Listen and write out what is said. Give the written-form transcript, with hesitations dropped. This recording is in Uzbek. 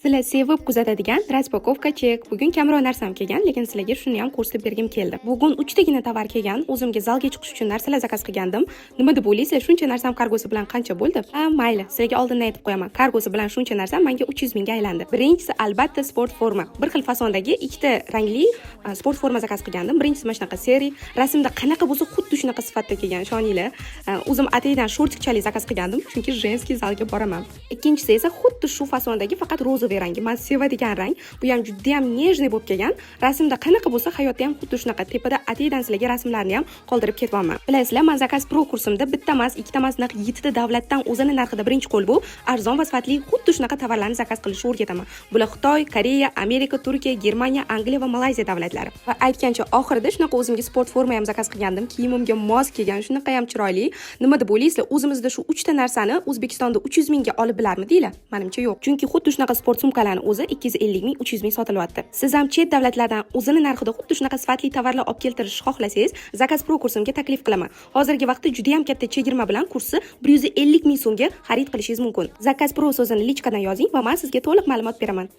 Sizlar sevib kuzatadigan распаковка чек. Bugun kamroq narsam kelgan, lekin sizlarga shuni ham ko'rsatib bergim keldi. Bugun uchtagina tovar kelgan. O'zimga zalga chiqish uchun narsalar zakaz qilgandim. Nima deb o'ylaysizlar, shuncha narsam kargosi bilan qancha bo'ldi? Ha, mayli, sizlarga oldindan aytib qo'yaman. Kargosi bilan shuncha narsam menga 300 mingga aylandi. Birinchisi, albatta, sport forma. Bir xil fasondagi ikkita rangli sport forma zakaz qilgandim. Birinchisi mana shunaqa серый. Rasmda qanaqa bo'lsa, xuddi shunaqa sifatda kelgan, ishoninglar. O'zim ataydan шортик chalik zakaz qilgandim, chunki женский zalga boraman. Ikkinchisi esa xuddi shu fasondagi, faqat розовый rangi. Man sevadigan rang. Bu ham juda ham нежный bo'lib kelgan. Rasmda qanaqa bo'lsa, hayotda ham xuddi shunaqa. Tepada ataydan sizlarga rasmlarni ham qoldirib ketyapman. Bilasizlar, man Zakaz Pro kursimda bitta emas, ikkita emas, naq yettita davlatdan o'zini narxida, birinchi qo'l bu, arzon va sifatli xuddi shunaqa tovarlarni zakaz qilishni o'rgataman. Bular Xitoy, Koreya, Amerika, Turkiya, Germaniya, Angliya va Malayziya davlatlari. Va aytgancha, oxirida shunaqa o'zimga sport forma ham zakaz qilgandim. Kiyimimga mos kelgan, shunaqa ham chiroyli. Nima deb o'ylaysizlar, o'zimizda shu uchta narsani O'zbekistonda 300 mingga olib bilarmidinglar? Manimcha, yo'q. Chunki xuddi shunaqa sport sumkalarni o'zi 250 ming, 300 ming sotilyapti. Siz ham chet davlatlardan o'zini narxida xuddi shunaqa sifatli tovarlar olib keltirishni xohlasangiz, Zakaz Pro kursimga taklif qilaman. Hozirgi vaqtda juda ham katta chegirma bilan kursni 150 ming so'mga xarid qilishingiz mumkin. Zakaz Pro so'zini личка dan yozing va men sizga to'liq ma'lumot beraman.